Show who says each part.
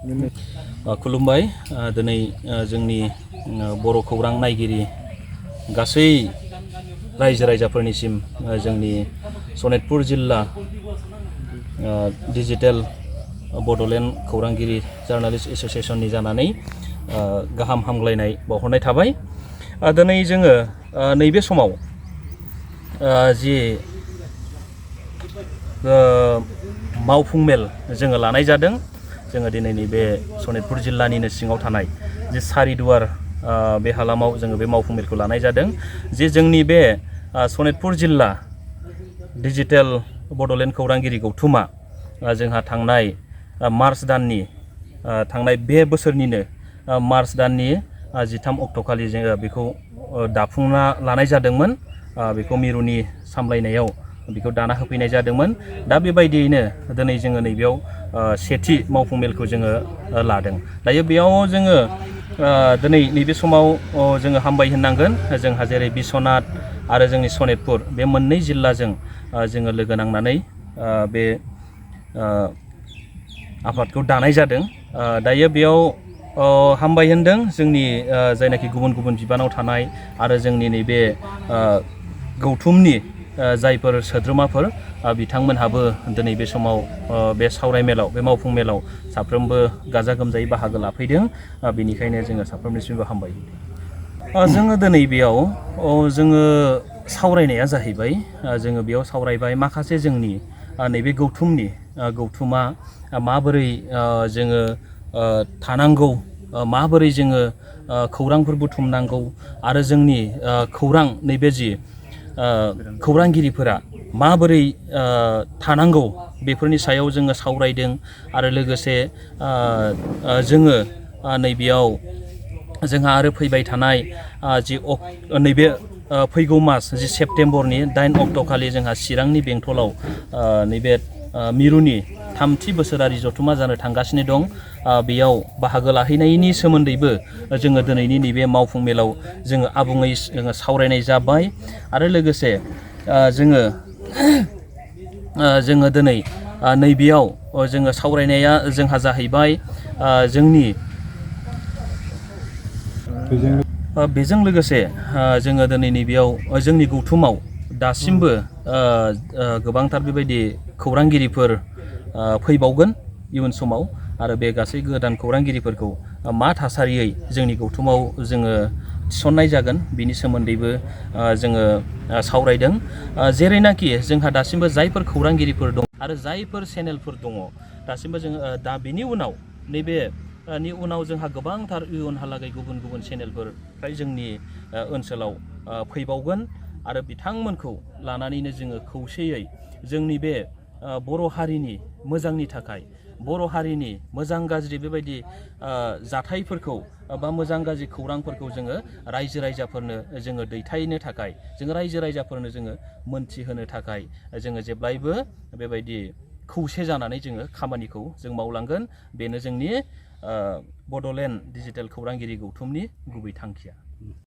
Speaker 1: खुलुमबाय दिनै जोंनि बर' खौरां नायगिरि गासै रायजो राजाफोरनिसिम जोंनि सनितपुर जिल्ला डिजिटेल बड'लेण्ड खौरांगिरि जार्नालिस्ट एस'सिएशननि जानानै गाहाम हामग्लायनाय बावहरनाय थाबाय। दिनै जोङो नैबे समाव जि मावफुं मेल जोङो लानाय जादों। जोङो दिनै नैबे सनितपुर जिल्लानिनो सिङाव थानाय जे सारिदुवार बे हालामाव जोङो बे मावफुं मेलखौ लानाय जादों। जे जोंनि बे सनितपुर जिल्ला डिजिटेल बड'लेण्ड खौरांगिरि गौथुमा जोंहा थांनाय मार्च दाननि थांनाय बे बोसोरनिनो मार्च दाननि 13 अक्ट'खालि जोङो बेखौ दाफुंना लानाय जादोंमोन। बेखौ मिरुनि सामलायनायाव बेखौ दाना होफैनाय जादोंमोन। दा बेबायदियैनो दिनै जोङो नैबेयाव सेथि मावफुं मेलखौ जोङो लादों। दायो बेयाव जोङो दिनै नैबे समाव जोङो हामबाय होननांगोन। जोंहा जेरै बिश्वनाथ आरो जोंनि सनितपुर बे मोननै जिल्लाजों जोङो लोगो नांनानै बे आफादखौ दानाय जादों। दायो बेयाव हामबाय होनदों जोंनि जायनाखि गुबुन गुबुन बिबानाव थानाय आरो जोंनि नैबे गौथुमनि जायफोर सोद्रोमाफोर बिथांमोनहाबो दिनै बे समाव बे सावराय मेलाव बे मावफुं मेलाव साफ्रोमबो गाजा गोमजायै बाहागो लाफैदों। बेनिखायनो जोङो साफ्रोमनिसिमबो हामबाय होदों। जोङो दिनै बेयाव जोङो सावरायनाया जाहैबाय जोङो बेयाव सावरायबाय माखासे जोंनि नैबे गौथुमा माबोरै जोङो थानांगौ, माबोरै जोङो खौरांफोर बुथुमनांगौ आरो जोंनि नैबे जि खौरांगिरिफोरा माबोरै थानांगौ बेफोरनि सायाव जोङो सावरायदों। आरो लोगोसे जोङो नैबेयाव जोंहा आरो फैबाय थानाय जि नैबे फैगौ मास जि सेप्तेम्बरनि 8 अक्ट'खालि जोंहा चिरांनि बेंटलाव नैबे मिरुनि 3थि बोसोरारि जथुमा जानो थांगासिनो दं। बेयाव बाहागो लाहैनायनि सोमोन्दैबो जोङो दिनैनि नैबे मावफुं मेलाव जोङो आबुङै सावरायनाय जाबाय। आरो लोगोसे जोङो दिनै नैबेयाव जोङो सावरायनाया जोंहा जाहैबाय जोंनि बेजों लोगोसे जोङो दिनै नैबेयाव जोंनि गौथुमाव दासिमबो गोबांथार बेबायदि खौरांगिरिफोर फैबावगोन इयुन समाव। आरो बे गासै गोदान खौरांगिरिफोरखौ मा थासारियै जोंनि गौथुमाव जोङो थिसननाय जागोन बिनि सोमोन्दैबो जोङो सावरायदों। जेरैनाखि जोंहा दासिमबो जायफोर खौरांगिरिफोर दं आरो जायफोर चेनेलफोर दङ दासिमबो जोङो दा बिनि उनाव नैबेनि उनाव जोंहा गोबांथार इयुनहालागै गुबुन गुबुन चेनेलफोर फ्राय जोंनि ओनसोलाव फैबावगोन। आरो बिथांमोनखौ लानानैनो जोङो खौसेयै जोंनि बे बर' हारिनि मोजांनि थाखाय, बर' हारिनि मोजां गाज्रि बेबायदि जाथायफोरखौ बा मोजां गाज्रि खौरांफोरखौ जोङो रायजो राजाफोरनो जोङो दैथायनो थाखाय, जोङो रायजो राजाफोरनो जोङो मोनथिहोनो थाखाय जोङो जेब्लायबो बेबायदि खौसे जानानै जोङो खामानिखौ जों मावलांगोन। बेनो जोंनि बड'लेण्ड डिजिटेल खौरांगिरि गौथुमनि गुबै थांखिया।